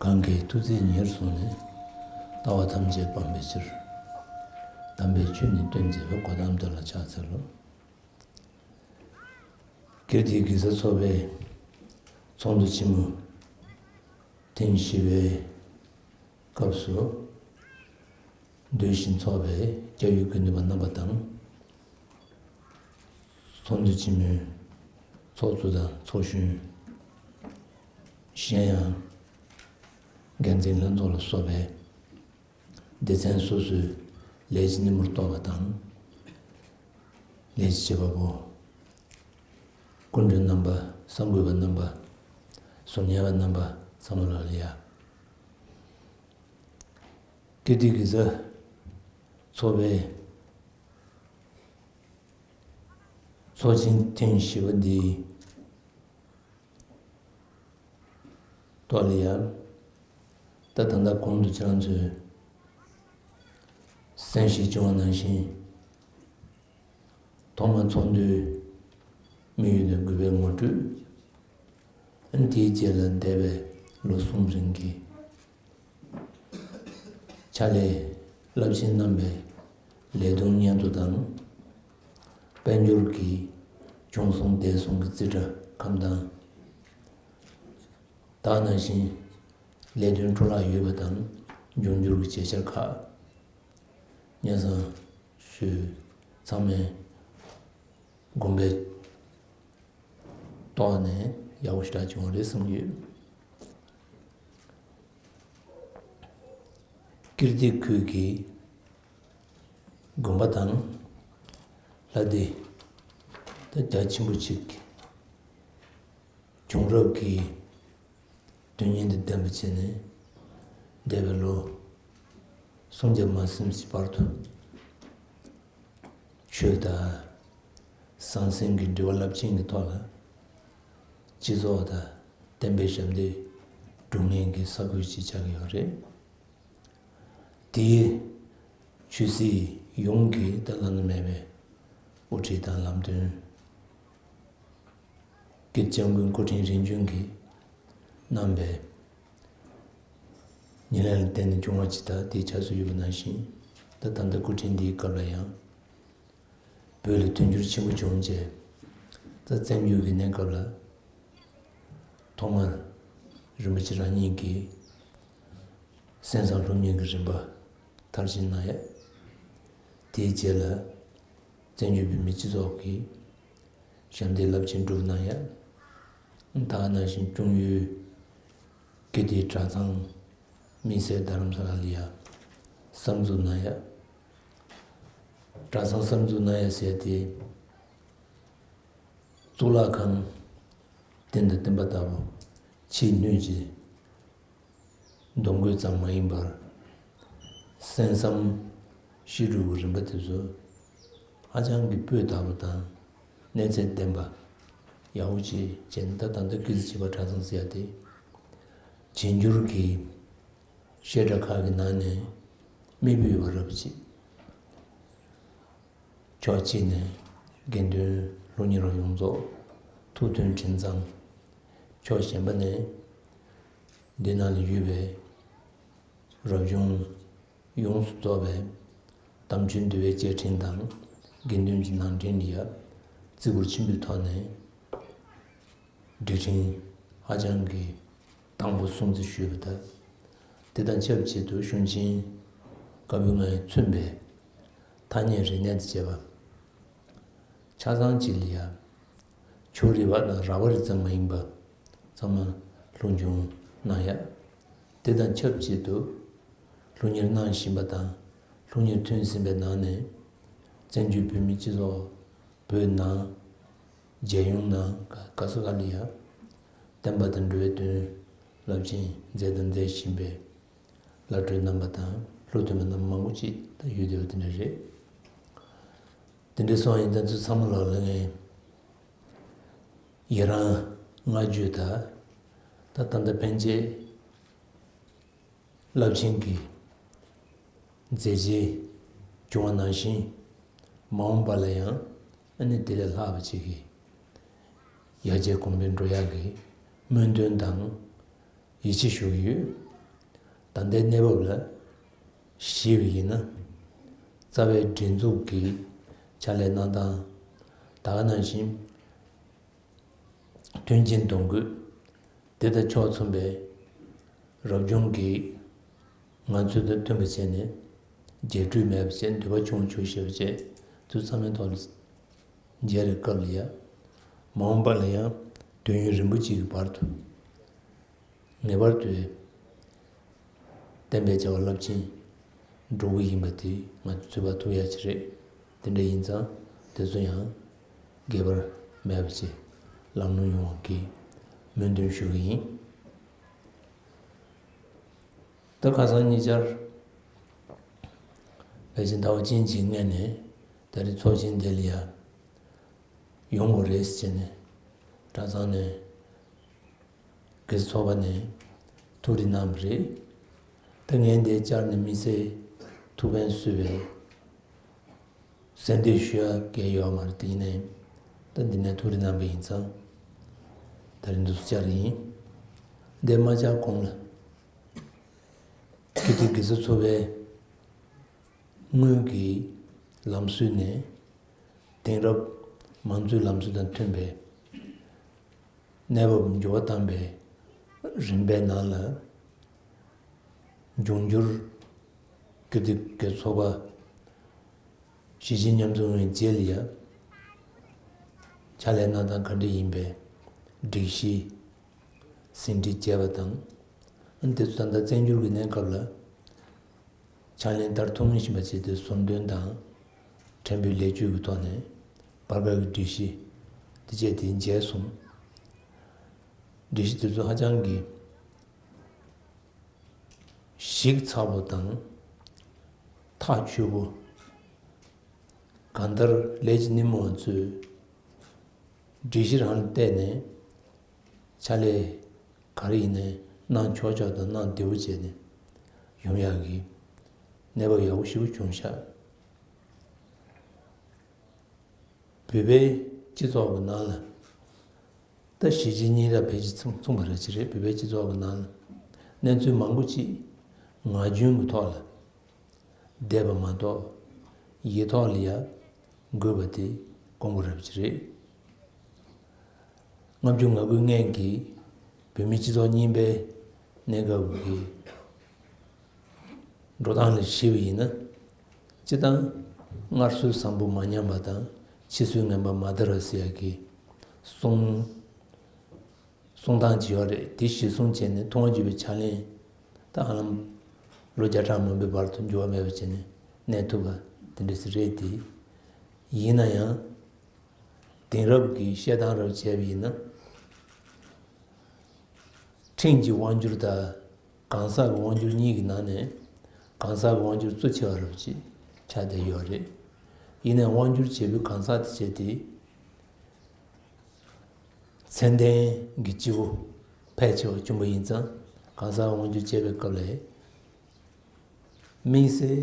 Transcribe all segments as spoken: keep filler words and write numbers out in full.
གང་གིས་ཐུགས་བརྩེ་ཉེར་བཟུང་ནས། ལྟ་བ་ཐམས་ཅད་སྤང་བའི་ཕྱིར། དམ་པའི་ཆོས་ནི་སྟོན་མཛད་པའི། གོ་ཏམ་དེ་ལ་ཕྱག་འཚལ་ལོ། ཀིརྟིའི་དགེ་རྩ་ཚོགས་པའི་ཚོགས་འདུ་ཆེན་མོ་ཐེངས་བཞི་པའི་སྐབས་སུ། མདོས་བཞིན་ཚོགས་པའི་སྐྱབས་ཡུལ་དགེ་འདུན་པ་རྣམ་པ་དང་། ཚོགས་འདུ་ཆེན་མོའི་ཚོགས་གཙོ་དང་ཚོགས་གཞོན། གཞན་ཡང་འགན་འཛིན་ལྷན་ཚོགས་ལ་སོགས་པའི་སྡེ་ཚན་སོ་སོའི་ལས་བྱེད་སྣེ་མོར་གཏོགས་པ་དང་། ལས་བྱེད་བྱེད་པ་པོ། སྐུ་མགྲོན་རྣམ་པ། གསར་འགོད་པ་རྣམ་པ། གསུང་ཉན་པ་རྣམ་པ་ཚང་མ་ལ་ལ་ཡ། ཀིརྟིའི་དགེ་རྩ་ཚོགས་པའི་ཚོགས་ཆེན་ཐེངས་བཞི་པ་འདིའི་ཐོག་ལ་ཡང་། ད་ད་ལྟ་གོང་དུ་ཁྱེད་རང་ཚོས་གསན་བཞེས་བྱུང་བ་ནང་བཞིན། ཐོག་མར་ཚོགས་འདུའི་དམིགས་ཡུལ་དང་དགོས་པའི་ངོ་སྤྲོད། དེའི་རྗེས་ལ་འདས་པའི་ལོ་གསུམ་རིང་གི་ཕྱག་ལས་རླབས་ཆེན་གནང་བའི་ལས་དོན་སྙན་ཐོ་དང་། དཔལ་འབྱོར་གྱི་བྱུང་སོང་བསྡད་སོང་གི་རྩིས་ཁྲ་ཁམས་དྭངས། ད་ག་ནང་བཞིན་ལས་དོན་འཕྲོ་བརླག་ཡོད་པ་དང་། འབྱུང་འགྱུར་གྱི་བྱེད་འཆར་ཁག་སྙན་སེང་ཞུས། ཚང་མས་དགོངས་པའི་ཐོག་ནས་ཡག་པོ་ཞེ་དྲག་བྱུང་བ་རེད་བསམ་གྱི་ཡོད། ཀིརྟི་ཁུལ་གྱི་དགོན་པ་དང་ལྷ་སྡེ་ད་རྒྱ་ཆེན་པོ་ཅིག་བྱུང་རབས་ཀྱི་དོན་སྙིང་དང་ལྡན་པ་བྱས་ནས། འདས་པའི་ལོ་སུམ་བརྒྱ་མ་ཟིན་གྱི་བར་དུ། ཆོས་དང་ཟང་ཟིང་གི་འབྲེལ་བ་རླབས་ཆེན་གྱི་ཐོག་ལ། སྤྱི་ཚོགས་དང་བསྟན་པའི་ཞབས་འདེགས་སྒྲུབ་མཁན་གྱི་ས་ཁུལ་ཅིག་ཆགས་ཀྱི་ཡོད་རེད། དེའི་ཆོས་སྲིད་ཡོངས་ཀྱི་ད་བླ་ན་མེད་པའི་དབུ་ཁྲིད་དང་ལམ་སྟོན། ཀིརྟི་སྐྱབས་མགོན་སྐུ་ཕྲེང་རིམ་བྱོན་གྱིས་གནང་བའི་ཉེར་ལེན་ལ་བརྟེན་ནས་བྱུང་བ་ཇི་ལྟར་དེའི་ཆ་སྲོལ་ཡོད་པ་ནང་བཞིན། ད་ད་ལྟ་སྐུ་ཕྲེང་འདིའི་སྐབས་ལ་ཡང་བོད་ལ་དུས་འགྱུར་ཆེན་པོ་བྱུང་རྗེས། ད་བཙན་བྱོལ་གྱི་གནས་སྐབས་ལ། ཐོག་མར་རིན་པོ་ཆེ་རང་ཉིད་ཀྱིས་གསན་བསམ་སློབ་གཉེར་གྱི་རིམ་པ་མཐར་ཕྱིན་གནང་ཡ། དེའི་རྗེས་ལ་བཙན་བྱོལ་བོད་མིའི་སྤྱི་ཚོགས་ཀྱི་ཞབས་འདེགས་རླབས་ཆེན་བསྒྲུབས་གནང་ཡ། ད་ག་ནང་བཞིན་སྐྱོང་ཡུལ་ཀིརྟིའི་གྲྭ་ཚང་དམིགས་བསལ་རྡ་རམ་ས་ལ་ལ་ཡ་གསར་འཛུགས་གནང་ཡ། གྲྭ་ཚང་གསར་འཛུགས་གནང་ཡ་ཟེར་ཏེ། གཙུག་ལག་ཁང་རྟེན་དང་བརྟེན་པ་ལྟ་བུ་ཕྱིའི་སྣོད་ཀྱི་འདུ་འགོད་ཙམ་མ་ཡིན་པར། གསན་བསམ་བཤད་སྒྲུབ་ཀྱི་རིམ་པ་དེ་ཚོ་ཧ་ཅང་གི་སྤུས་དག་པ་དང་གནས་ཚད་ལྡན་པ་ཡག་པོ་ཅིག་བྱས་ནས། ད་ད་ལྟ་ཀིརྟི་བྱེས་པ་གྲྭ་ཚང་ཟེར་ཡ་དེ་བྱེས་འགྱུར་གྱི་བཤད་གྲྭ་ཁག་གི་ནང་ནས་མི་ཕུད་ཡོད་པ་རབ་ཅིག་ཕྱོགས་གཅིག་ནས་དགེ་འདུན་སློབ་གཉེར་བ་ཡོངས་རྫོགས་ཐུགས་མཐུན་དྲན་གཙང་། ཕྱོགས་གཞན་པ་ནས་འདི་ནང་ལ་ཡོད་པའི་རབ་བྱུང་ཡོངས་སུ་རྫོགས་པའི་དམ་ཆོས་འདུལ་བའི་བཅའ་ཁྲིམས་དང་དགེ་འདུན་གྱི་ནང་འདྲེན་ལ་ཡ་བརྩི་བཀུར་ཆེན་པོའི་ཐོག་ནས། སྒྲིག་ཁྲིམས་ཧ་ཅང་གི་དྭངས་པོ་སྲུང་བརྩི་ཞུས་པ་དང་། དེ་དང་ཆབས་ཅིག་ཏུ་གཞུང་ཆེན་བཀའ་པོད་ལྔས་མཚོན་པའི་ཐ་སྙད་རིག་གནས་དང་བཅས་པ་ཆ་ཚང་ཅིག་ལ་ཡང་ཕྱོགས་རིས་པ་དང་ར་བ་རི་ཙམ་མ་ཡིན་པ་ཚང་མ་སློབ་སྦྱོང་གནང་ཡ། དེ་དང་ཆབས་ཅིག་ཏུ་སློབ་གཉེར་གནང་བཞིན་པ་དང་སློབ་གཉེར་ཐོན་ཟིན་པའི་ནང་ནས་བཙན་བྱོལ་བོད་མིའི་སྤྱི་ཚོགས་བོད་ནང་རྒྱལ་ཡོངས་ནང་ག་ག་ས་ག་ལ་ཡང་བསྟན་པ་དང་འགྲོ་བའི་དོན་རླབས་ཆེན་མཛད་དང་མཛད་བཞིན་པའི་བླ་སྤྲུལ་རྣམ་པ་དང་བློ་མཐུན་པ་རྣམ་པ་མང་པོ་ཅིག་ད་ཡོད་བསྡད་པ་དེ་འདྲ་རེད། དེ་འདྲ་སོང་ཡིན་ད་ཚོ་ཚང་མ་ལོག་ལ་ངས་ཡི་རང་བསྔགས་བརྗོད་ད་ད་ད་ལྟ་ཕན་ཆད་རླབས་ཆེན་གྱི་མཛད་རྗེས་བྱུང་བ་ནང་བཞིན། མ་འོངས་པ་ལ་ཡང་ཨ་ནི་དེ་ལས་ལྷག་པ་ཅིག་གི་ཡར་རྒྱས་གོང་འཕེལ་འགྲོ་ཡག་གི་སྨོན་འདུན་དང་ཡིད་ཆེས་ཞུ་གི་ཡོད། ད་ལྟའི་གནས་བབ་ལ་གཞིགས་པ་ཡིན་ན། རྩ་བའི་སྒྲིག་འཛུགས་ཀྱི་ཕྱག་ལས་གནང་སྟངས་ད་ག་ནང་བཞིན། མཐུན་རྐྱེན་གཏོང་དགོས། དེ་དང་ཕྱོགས་མཚུངས་པའི་རབ་བྱུང་གི་ངང་ཚུལ་དང་མཐུན་པ་བྱས་ནས། རྒྱས་སྤྲོས་མེད་པ་བྱས། འདུས་པ་ཆུང་ཆུང་ཞེས་པ་བཅས་ཚུལ་ཚང་མའི་ཐོག་ལ་མཇལ་བའི་སྐབས་ལ་ཡང་། མ་འོངས་པ་ལ་ཡང་དུས་ཡུན་རིང་པོ་ཅིག་གི་བར་དུ་ངེས་པར་དུ་བསྟན་པའི་བྱ་བ་རླབས་ཆེན་འགྲོ་གི་ཡིན་པ་དེ་ང་ཚོས་ཚོད་དཔག་ཐུབ་ཡ་ཅིག་རེད། དེ་འདྲ་ཡིན་ཙང་དེ་ཚོ་ཡང་འགལ་བ་མེད་པ་ཅིག་ལམ་ལྷོང་ཡོང་བ་གི་སྨོན་འདུན་ཞུ་གི་ཡིན། ད་ཁ་སང་ཉེ་ཆར་ཕལ་ཆེར་ཟླ་བ་གཅིག་གི་སྔོན་ནས་ད་རེས་ཚོགས་ཆེན་དེ་ལ་ཡ་ཡོང་དགོས་རེད་ཟེར་ནས་གྲྭ་ཚང་ནས། དགེ་རྩ་ཚོགས་པ་ནས་ཐུགས་རེ་གནང་བ་རེད། ད་ངས་འདིར་བཅར་ནས་དམིགས་བསལ་ཐུགས་ཕན་གསོས་པའི་གསལ་འདེབས་ཞུ་ཡ་གང་ཡང་ཡོད་མ་རེད། དེ་ཡིན་ནའི་ད་འདི་ནས་ཐུགས་རེ་གནང་བ་ཡིན་ཙང་ད་རེས་འདུག་སེ་བཅར་ཡིན། འདིར་མ་བཅར་གོང་ལ་ཀིརྟི་དགེ་རྩ་ཚོགས་པའི་དངུལ་གྱི་ལམ་སྲོལ་ནས་དེང་རབས་མང་གཙོའི་ལམ་སྲོལ་དང་མཐུན་པའི་གནས་བབ་འགྱུར་བ་བཏང་བའི་རིམ་པའི་ནང་ལ། འབྱུང་འགྱུར་ཀིརྟི་དགེ་རྩ་ཚོགས་པ་གཞིས་བྱེས་མཉམ་འཛོམས་ཀྱི་རྗེས་ལ་ཡ་ཕྱག་ལས་གནང་སྟངས་ག་འདྲ་ཡིན་པའི་སྒྲིག་གཞི་ཟིན་བྲིས་བྱས་པ་དང་། དེ་ཚོ་ད་ལྟ་བཙན་བསྒྱུར་གྱི་གནས་སྐབས་ལ་ཕྱག་ལེན་བསྟར་ཐུབ་ངེས་བཞིན་པ་བྱས་ཏེ་ཟུར་འདོན་དང་ཕྲན་བུའི་ལེགས་བཅོས་ཀྱི་ཐོག་ནས་བར་བར་གྱི་སྒྲིག་གཞི་དེ་བཅས་དེ་མཇལ་སོང་། སྒྲིག་གཞི་དེ་ཚོ་ཧ་ཅང་གི་ཞིབ་ཚགས་པོ་དང་ཐག་ཆོད་པོ། གང་ལྟར་ལས་བྱེད་སྣེ་མོ་བ་ཚོས་སྒྲིག་གཞི་རང་ལ་བལྟས་ནས་ཕྱག་ལས་ག་རེ་ཡིན་ནའི་གནང་ཆོག་ཆོག་དང་གནང་བདེ་པོ་བྱས་ནས་ཡོང་ཡག་གི་གནས་བབ་ཡག་པོ་ཞེ་པོ་བྱུང་ཤག་བོད་པའི་སྤྱི་ཚོགས་ཀྱི་ནང་ལ། ད་གཞིས་བྱེས་གཉིས་ཀ་ཕལ་ཆེར་མཚུངས་མཚུངས་པ་རེད་ཅེས་རེད། བོད་པའི་སྤྱི་ཚོགས་ཀྱི་ནང་ལ་གནས་ཚུལ་མང་པོ་ཅིག་ངག་རྒྱུན་གྱི་ཐོག་ལ་བསྡད་པ་མ་གཏོགས། ཡིག་ཐོག་ལ་ཡ་འགོད་པ་དེ་དཀོན་པོ་རབ་ཅིག་རེད། ལྔ་བཅུ་ང་དགུའི་སྔོན་གྱི་བོད་མིའི་སྤྱི་ཚོགས་རྙིང་པའི་གནས་སྐབས་ཀྱི་འགྲོ་སྟངས་ལ་གཞིགས་པ་ཡིན་ན། སྤྱིར་བཏང་སྔར་སྲོལ་བཟང་པོ་མ་ཉམས་པ་དང་ཕྱི་སྲོལ་ངན་པ་མ་དར་བ་ཟེར་ཡག་གི་གསུང་གསུང་སྟངས་ཅིག་ཡོད་རེད། དེ་གཞིར་བཟུང་བྱས་ནས་ཐུབ་དབང་བརྒྱུད་པའི་ཕྱག་ལེན་ད་ཧ་ལམ་ལོ་བརྒྱ་ཕྲག་མང་པོའི་བར་དུ་འགྱུར་བ་མེད་པ་བྱས་ནས་གནས་ཐུབ་པ་དེ་འདྲ་ཞིག་རེད་དེ། ཡིན་ན་ཡང་། དེང་རབས་ཀྱི་བཤད་སྟངས་རབ་བྱས་པ་ཡིན་ན། ཁྲིམས་ཀྱི་དབང་སྒྱུར་དང་གང་ཟག་གི་དབང་སྒྱུར་གཉིས་ཀྱི་ནང་ནས་གང་ཟག་གི་དབང་སྒྱུར་གཙོ་ཆེ་བ་རབ་ཅིག་ཆགས་བསྡད་ཡོད་རེད། ཡིན་ནའི་དབང་སྒྱུར་བྱེད་པོའི་གང་ཟག་དེ་བྱས་ཏེ། མཚན་ལྡན་གྱི་སྤྱི་བོ་ཕལ་ཆེ་བ་བྱུང་བ་ཡིན་ཙང་། གང་ཟག་དབང་སྒྱུར་བྱེད་པའི་སྐབས་ལ་དམིགས་བསལ་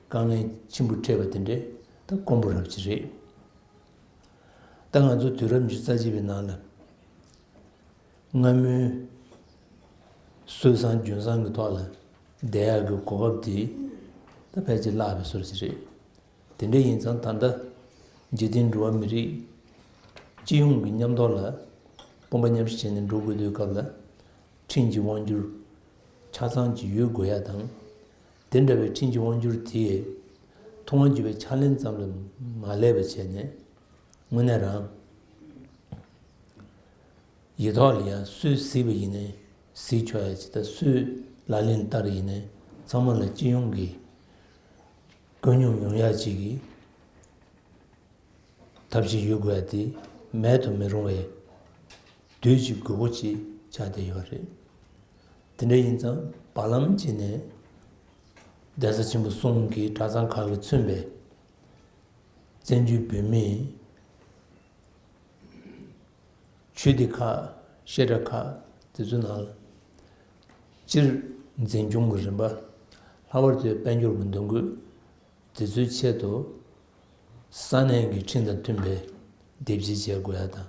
དཀའ་ངལ་ཆེན་པོ་འཕྲད་པ་དེ་འདྲ་ད་དཀོན་པོ་རབ་ཅིག་རེད། ད་ང་ཚོ་དུས་རབས་ཉི་ཤུ་རྩ་གཅིག་པའི་ནང་ལ་སྔ་མོའི་སྲོལ་བཟང་རྒྱུན་བཟང་གི་ཐོག་ལ་བསྡད་ཡག་གི་གོ་སྐབས་དེ་ད་ཕལ་ཆེར་བརླག་པའི་བཟོ་ཅིག་རེད། དེ་འདྲ་ཡིན་ཙང་ད་ལྟ་འཇིག་རྟེན་འགྲོ་བ་མི་རིགས་སྤྱི་ཡོངས་ཀྱི་མཉམ་ཐོག་ལ་དཔུང་པ་མཉམ་གཤིབ་བྱས་ནས་འགྲོ་དགོས་དུས་སྐབས་ལ། ཁྲིམས་ཀྱི་དབང་སྒྱུར་ཆ་ཚང་གཅིག་ཡོད་དགོས་ཡ་དང་། དེ་འདྲ་བའི་ཁྲིམས་ཀྱི་དབང་སྒྱུར་དེས་ཐུབ་དབང་བརྒྱུད་པའི་ཕྱག་ལེན་ཙམ་ལ་མ་སླེབས་པ་བྱས་ནས། དངོས་གནས་རང་ཡིག་ཐོག་ལ་ཡང་སུས་གཟིགས་པ་ཡིན་ནའི་གཟིགས་ཆོག་ཡ་ཅིག་དང་། སུས་ལག་ལེན་བསྟར་ཡིན་ནའི་ཚང་མ་ལ་སྤྱི་ཡོངས་ཀྱི་ཀུན་སྙོམས་ཡོང་ཡ་ཅིག་གི་ཐབས་ཤེས་ཡོད་དགོས་ཡ་དེ་མེད་དུ་མི་རུང་བའི་དུས་ཀྱི་དགོས་མཁོ་ཅིག་ཆགས་བསྡད་ཡོད་རེད། དེ་འདྲ་ཡིན་ཙང་བར་ལམ་ཅིག་ནས་གདན་ས་ཆེན་པོ་གསུམ་གྱི་གྲྭ་ཚང་ཁག་གིས་མཚོན་པའི་བཙན་བྱོལ་བོད་མིའི་ཆོས་སྡེ་ཁག་བཤད་གྲྭ་ཁག་དེ་ཚོའི་ནང་ལ་སྤྱིར་འཛིན་སྐྱོང་གི་རིམ་པ། ལྷག་པར་དུ་དཔལ་འབྱོར་གྱི་འདུ་འགོད། དེ་ཚོའི་ཆེད་དུ་ས་གནས་ཀྱི་ཁྲིམས་དང་མཐུན་པའི་སྡེབ་གཅིག་བྱེད་དགོས་ཡ་དང་།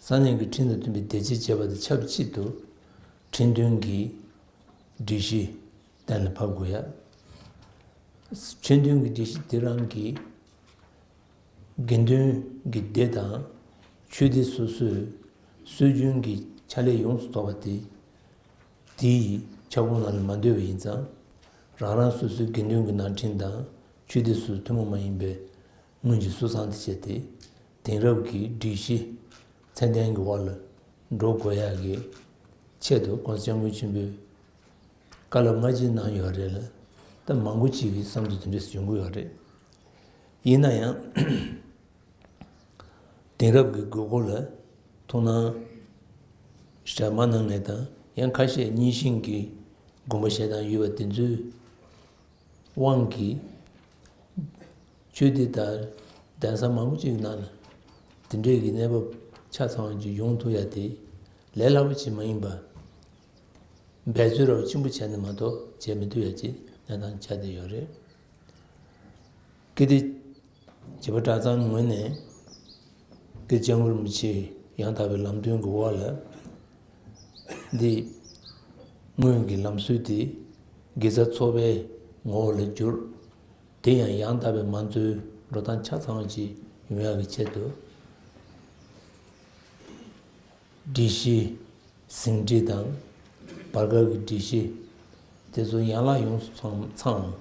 ས་གནས་ཀྱི་ཁྲིམས་དང་མཐུན་པའི་སྡེབ་གཅིག་བྱེད་པ་དང་ཆབས་ཅིག་ཏུ་ཁྲིམས་དོན་གྱི་སྒྲིག་གཞི་ གཏན་ལ་ཕབ་དགོས་ཡ། ཆོས་འདོན་གྱི་སྒྲིག་གཞི་དེ་རང་གི་དགེ་འདུན་གྱི་སྡེ་དང་ཆོས་སྡེ་སོ་སོའི་སྲོལ་རྒྱུན་གྱི་ཕྱག་ལས་ཡོངས་སུ་རྫོགས་པ་དེ། དེའི་ཁྱབ་ཁོངས་ནང་ལ་མ་འདུས་པ་ཡིན་ཙང་། རང་རང་སོ་སོའི་དགེ་འདུན་གྱི་ནང་ཁྲིམས་དང་ཆོས་སྡེ་སོ་སོའི་ཐུན་མོང་མ་ཡིན་པའི་སྔོན་གྱི་སྲོལ་བཟང་དེ་བྱས་ཏེ། དེང་རབས་ཀྱི་སྒྲིག་གཞི་ཚད་ལྡན་གྱི་འོག་ལ་འགྲོ་དགོས་ཡག་གི་ཆེད་དུ་༸གོང་ས་༸སྐྱབས་མགོན་ཆེན་པོས་བཀའ་སློབ་སྔ་ཕྱི་གནང་ཡོད་རེད་ལ། ད་མང་པོ་ཅིག་གི་བསམ་ཚུལ་དེ་འདྲས་ཡོང་གི་ཡོད་རེད། ཡིན་ན་ཡང་། དེང་རབས་ཀྱི་དགོས་མཁོ་ལ་ཐུགས་སྣང་ཞེ་དྲག་མ་གནང་མཁན་དང་། ཡང་ཁ་ཤས་རྙིང་ཞེན་གྱི་དགོངས་པ་བཞེས་སྟངས་ཡོད་པ་དེ་ཚོའི་དབང་གིས། ཆོས་སྡེ་དང་གདན་ས་མང་པོ་ཅིག་ནང་ལ་དེ་འདྲའི་གི་གནས་བབ་ཆ་ཚང་བ་ཅིག་ཡོང་ཐུབ་ཡ་དེ་ལས་སླ་པོ་ཅིག་མ་ཡིན་པ། འབད་རྩོལ་རབ་ཆེན་པོ་བྱས་ནས་མ་གཏོགས་བྱེད་མི་ཐུབ་ཡ་ཅིག་གནས་སྟངས་ཆགས་བསྡད་ཡོད་རེད། ཀིརྟི་བྱེས་པ་གྲྭ་ཚང་ངོས་ནས་ཀིརྟི་སྐྱབས་མགོན་རིན་པོ་ཆེའི་ཡང་དག་པའི་ལམ་སྟོན་གྱི་འོག་ལ། འདི་སྔོན་གྱི་ལམ་སྲོལ་དེ་དགེ་རྩ་ཚོགས་པའི་ངོ་བོ་ལ་བསྒྱུར། དེ་ཡང་ཡང་དག་པའི་མང་གཙོའི་འགྲོ་སྟངས་ཆ་ཚང་བ་ཅིག་ཡོང་ཡག་གི་ཆེད་དུ། སྒྲིག་གཞི་ཟིན་བྲིས་དང་བར་བཀའ་གི་སྒྲིག་གཞི་དེ་ཚོ་ཡན་ལག་ཡོངས་སུ་ཚང་ཚང་།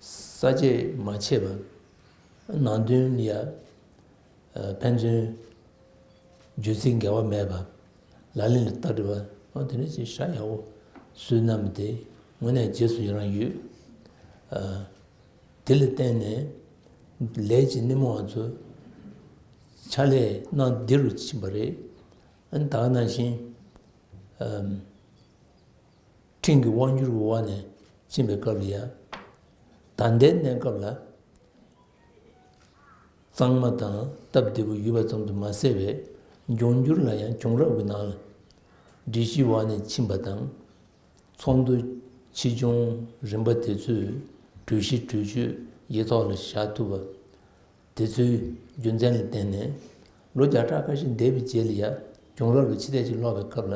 ས་བཅད་མ་ཆད་པ། ནང་དོན་ལ་ཡ། ཕན་ཚུན་བརྗོད་ཚིག་འགལ་བ་མེད་པ། ལག་ལེན་ལ་བསྟར་བ། འོ་དེ་འདྲ་ཅིག་ཧྲ་ཡག་པོ་བཟོས་གནང་བ་དེ་དངོས་གནས་རྗེས་སུ་ཡི་རང་ཡོད། དེ་ལ་བརྟེན་ནས་ལས་ཀྱི་སྣེ་མོ་བ་ཚོ་ཕྱག་ལས་གནང་བདེ་རུ་ཕྱིན་པ་རེད། ཨ་ནི་ད་ག་ནང་བཞིན། ཨམ། ཁྲིམས་ཀྱི་དབང་སྒྱུར་གྱི་འོག་ནས་ཕྱིན་པའི་སྐབས་ལ་ཡང་། ད་ལྟའི་གནས་སྐབས་ལ་གཙང་མ་དང་སྟབས་བདེ་པོ་ཡོད་པ་ཙམ་དུ་མ་ཟད་པའི་འབྱུང་འགྱུར་ལ་ཡང་བྱུང་རབས་ཀྱི་ནང་ལ་སྒྲིག་གཞིའི་འོག་ནས་ཕྱིན་པ་དང་། ཚོགས་འདུ་ཆེ་ཆུང་རིམ་པ་དེ་ཚོས་གྲོས་གཞི་གྲོས་ཆོད་ཡིག་ཐོག་ལ་བཞག་ཐུབ་པ། དེ་ཚོའི་རྒྱུ་མཚན་ལ་བརྟེན་ནས་ལོ་བརྒྱ་ཕྲག་ཁ་ཤས་འདས་པའི་རྗེས་ལ་ཡང་བྱུང་རབས་ལ་ཕྱི་བལྟས་ཅིག་ཀློག་པའི་སྐབས་ལ།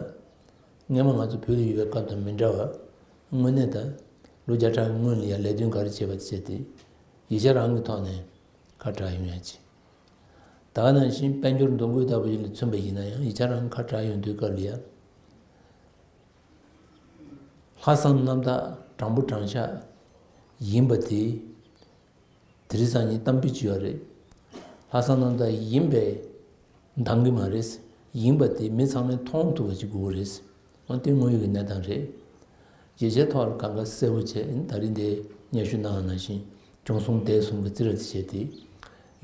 སྔོན་མ་ང་ཚོ་བོད་ལ་ཡོད་པའི་སྐབས་དང་མི་འདྲ་བར། དངོས་གནས་ད་ལོ་བརྒྱ་ཕྲག་སྔོན་ལ་ཡང་ལས་དོན་ག་རེ་བྱས་པ་བྱས་ཏེ། ཡིག་ཆ་རང་གི་ཐོག་ནས་ཁ་གྲག་ཡོང་ཡ་ཅིག་ད་ག་ནང་བཞིན་དཔལ་འབྱོར་འདུ་འགོད་ལྟ་བུ་ཞིག་ལ་མཚོན་པ་ཡིན་ན་ཡང་ཡིག་ཆ་རང་ཁ་གྲག་ཡོང་དུས་སྐབས་ལ་ཡང་། ལྷག་བསམ་རྣམ་དག་དྲང་པོ་དྲང་བཞག་ཡིན་པ་དེ། དེ་རིང་སང་ཉིན་གཏམ་དཔེ་ཅིག་ཡོད་རེད། ལྷག་བསམ་རྣམ་དག་ཡིན་པས་འདང་གི་མ་རེད། ཡིན་པ་དེ་མི་ཚང་མས་མཐོང་ཐུབ་པ་ཅིག་དགོས་རེད། འོ་དེ་དངོས་ཡོད་ཀྱི་གནས་སྟངས་རེད། རྒྱལ་སྤྱིའི་ཐོག་ལ་གང་ག་གསལ་པོ་བྱས། ད་རིང་འདིར་སྙན་ཞུ་གནང་བ་ནང་བཞིན་གཅུང་གསུམ་སྡེ་གསུམ་གྱི་རྩིས་ར་དེ་བྱས་ཏེ།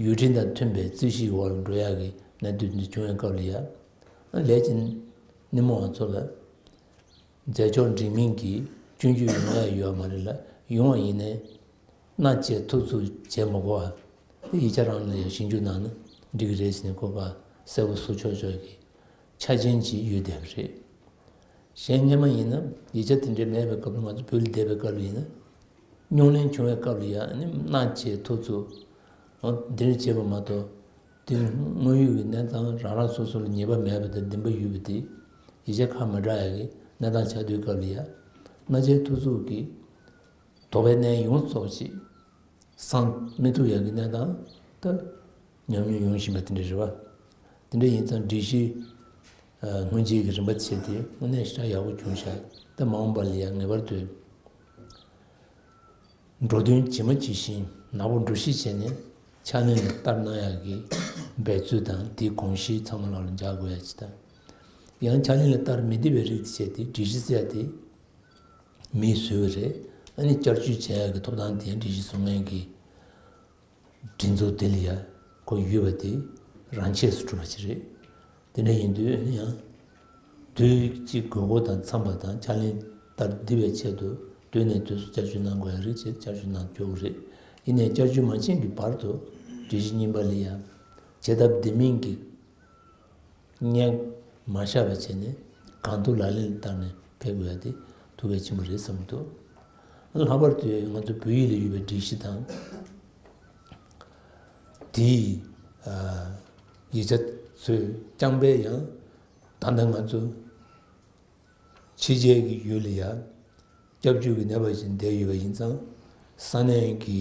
ཡུལ་ཁྲིམས་དང་མཐུན་པའི་རྩོད་གཞིའི་འོག་ལ་འགྲོ་ཡག་གི་གནད་དོན་འདི་བྱུང་བའི་སྐབས་ལ་ཡ། ལས་ཀྱི་སྣེ་མོ་བ་ཚོ་ལ། མཛད་ཕྱོགས་འགྲིག་མིན་གྱི་སྐྱོན་བརྗོད་ཡོང་ཡ་ཡོད་མ་རེད་ལ། ཡོང་བ་ཡིན་ནའི་མནའ་བཅད་ཐུབ་ཚུགས་བྱེད་མ་དགོས་པ། ཡིག་ཆ་རང་ལ་ཡང་ཞིབ་འཇུག་གནང་ན་འགྲིག་གི་རེད་ཟེར་ནས་གོ་སྐབས་གསལ་པོ་བཟོ་ཆོག་ཆོག་གི་ཆ་རྐྱེན་ཅིག་ཡོད་བསྡད་པ་རེད། གཞན་སྔོན་མ་ཡིན་ན་ཡིག་ཆ་དེ་འདྲ་མེད་པའི་སྐབས་ལ། ང་ཚོ་བོད་ལ་བསྡད་པའི་སྐབས་ལ་ཡིན་ན། རྙོག་གླེང་བྱུང་བའི་སྐབས་ལ་ཡང་ནི་མནའ་བཅད་ཐུབ་ཚུགས། འོ་འདི་འདྲ་བྱས་པ་མ་གཏོགས། དེ་དངོས་ཡོད་ཀྱི་གནས་སྟངས་རང་རང་སོ་སོ་ལ་ཉེས་པ་མེད་པ་དང་བདེན་པ་ཡོད་པ་དེ། ཡིག་ཆ་ཁ་མ་གྲག་ཡ་གི་གནས་སྟངས་ཆགས་དུས་སྐབས་ལ་ཡ། མནའ་བཅད་ཐུབ་ཚུགས་ཀྱི་དོགས་པའི་གནས་ཡོངས་རྫོགས་ཤིག་སངས་མི་ཐུབ་ཡ་གི་གནས་སྟངས་ད་ཉམས་མྱོང་ཡོང་བཞིན་པ་དེ་འདྲ་རེད་བ། དེ་འདྲ་ཡིན་ཙང་སྒྲིག་གཞི་སྔོན་རྗེས་ཀྱི་རིམ་པ་བྱས་ཏེ་དངོས་གནས་ཞེ་དྲག་ཡག་པོ་བྱུང་ཤག་ད་མ་འོངས་པ་ལ་ཡ་ངེས་པར་དུ། འགྲོ་དོན་ཇི་མ་ཇི་བཞིན་ནག་པོ་འགྲོ་གཞི་བྱས་ནས་ཕྱག་ལེན་ལ་བསྟར་གནང་ཡག་གི་འབད་རྩོལ་དང་། དེའི་དགོངས་གཞི་ཚང་མ་ལག་ལ་འཇགས་དགོས་ཡ་ཅིག་དང་། ཡང་ཕྱག་ལེན་ལ་བསྟར་མི་བདེ་བའི་རིགས་དེ་བྱས་ཏེ་སྒྲིག་གཞི་ཟེར་ཡ་དེ་མིས་བཟོས་པ་རེད། ཨ་ནི་བསྐྱར་བཅོས་བྱེད་ཡག་གི་ཐོབ་ཐང་དེ་སྒྲིག་གཞི་བཟོ་མཁན་གྱི་སྒྲིག་འཛུགས་དེ་ལ་ཡ་ཁོ་ཡོད་པ་དེ་རང་ཆས་སུ་གྲུབ་པ་ཅིག་རེད། དེ་འདྲ་ཡིན་དུས་ཨ་ནི་ཡང་དུས་གཅིག་དགོས་མཁོ་དང་འཚམས་པ་དང་ཕྱག་ལེན་བསྟར་བདེ་བའི་ཆེད་དུ་དུས་ནས་དུས་སུ་བསྐྱར་བཅོས་གནང་དགོས་ཡ་རེད་ཅེས་བསྐྱར་བཅོས་གནང་ཆོག་གི་རེད། ཡིན་ནའི་བསྐྱར་བཅོས་མ་ཕྱིན་གྱི་བར་དུ་སྒྲིག་གཞི་རྙིང་པ་ལ་ཡང་བྱེད་ཐབས་བདེ་མིན་གྱི་སྙན་མ་བཞག་པ་བྱས་ནས་གང་ཐུབ་ལག་ལེན་ལ་བསྟར་ནས་ཕེབས་དགོས་ཡ་དེ་ཐུགས་གལ་ཆེན་པོ་རེད་བསམ་གྱི་འདུག་ལྷག་པར་དུ་ང་ཚོ་བོད་ཡིག་ལ་ཡོད་པའི་སྒྲིག་གཞི་དང་དེའི་ཡིག་ཆ་ཚོས་རྐྱང་པས་ཡང་ད་ལྟ་ང་ཚོ་ཕྱི་རྒྱལ་གྱི་ཡུལ་ལ་ཡང་ སྐྱབས་བཅོལ་གྱི་གནས་བབ་ཅིག་བསྡད་ཡོད་པ་ཡིན་ཙང་། ས་གནས་ཀྱི་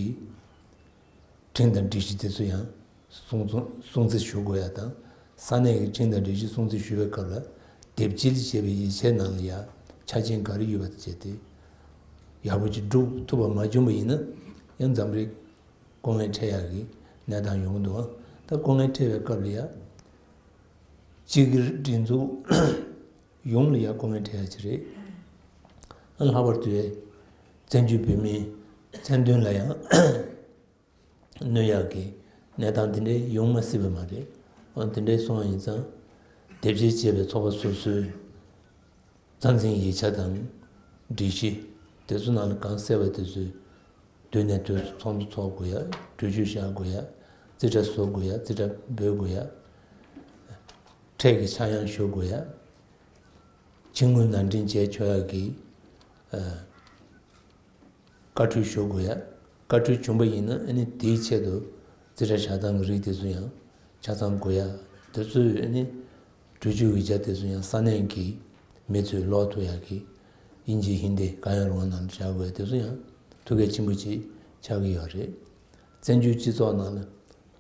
ཁྲིམས་དང་སྒྲིག་གཞི་དེ་ཚོ་ཡང་སྲུང་སྲུང་བརྩི་ཞུ་དགོས་ཡ་དང་། ས་གནས་ཀྱི་ཁྲིམས་དང་སྒྲིག་གཞི་སྲུང་བརྩི་ཞུ་བའི་སྐབས་ལ། དེབ་སྐྱེལ་བྱས་པའི་ཡིག་ཆའི་ནང་ལ་ཡ་ཆ་རྐྱེན་ག་རེ་ཡོད་པ་དེ་བྱས་ཏེ། ཡག་པོ་ཅིག་སྒྲུབ་ཐུབ་པ་མ་བྱུང་བ་ཡིན་ན། ཡང་འཛམ་རིག་སྐུ་ངལ་འཕྲད་ཡག་གི་གནས་སྟངས་ཡོང་གི་འདུག་ཨ། ད་སྐུ་ངལ་འཕྲད་པའི་སྐབས་ལ་ཡ། སྤྱི་སྒེར་སྒྲིག་འཛུགས་ཡོངས་ལ་ཡ་སྐུ་ངལ་འཕྲད་ཡ་ཅིག་རེད། ཨ། ལྷག་པར་དུ་བཙན་བྱོལ་བོད་མིའི་མཚན་དོན་ལ་ཡང་གནོད་ཡག་གི་གནས་སྟངས་དེ་འདྲའི་ཡོང་མ་སྲིད་པ་མ་རེད། འོ། དེ་འདྲའི་སོང་བ་ཡིན་ཙང་། དེབ་སྐྱེལ་བྱས་པའི་ཚོགས་པ་སོ་སོའི་རྩ་འཛིན་ཡིག་ཆ་དང་སྒྲིག་གཞི་དེ་ཚོ་ནང་ལ་གང་གསལ་བ་དེ་ཚོའི་དུས་ནས་དུས་སུ་ཚོགས་འདུ་ཚོགས་དགོས་ཡ། གྲོས་ཆོད་བཞག་དགོས་ཡ། རྩིས་ཁྲ་བཟོ་དགོས་ཡ། རྩིས་ཁྲ་འབུལ་དགོས་ཡ། ཁྲལ་གྱི་ཆག་ཡང་ཞུ་དགོས་ཡ། ཕྱི་དངུལ་ནང་འདྲེན་བྱས་ཆོག་ཡག་གི། ཨ། བཀའ་འཁྲོལ་ཞུ་དགོས་ཡ། བཀའ་འཁྲོལ་བྱུང་པ་ཡིན་ན། ཨ་ནི་དེའི་ཆེད་དུ་རྩིས་ཁྲ་བཞག་སྟངས་ཀྱི་རིགས་དེ་ཚོ་ཡང་ཆ་ཚང་དགོས་ཡ། དེ་ཚོའི། ཨ་ནི་གྲོས་ཆོད་ཡིག་ཆ་དེ་ཚོ་ཡང་ས་གནས་ཀྱི་མི་ཚོས་ཀློག་ཐུབ་ཡག་གི་དབྱིན་ཇི་ཧིན་དི་གང་ཡང་རུང་བ་ནང་ལ་བཞག་དགོས་ཡ། དེ་ཚོ་ཡང་ཐུགས་གལ་ཆེན་པོ་ཅིག་ཆགས་ཀྱི་ཡོད་རེད། བཙན་བྱོལ་སྤྱི་ཚོགས་ནང་ལ་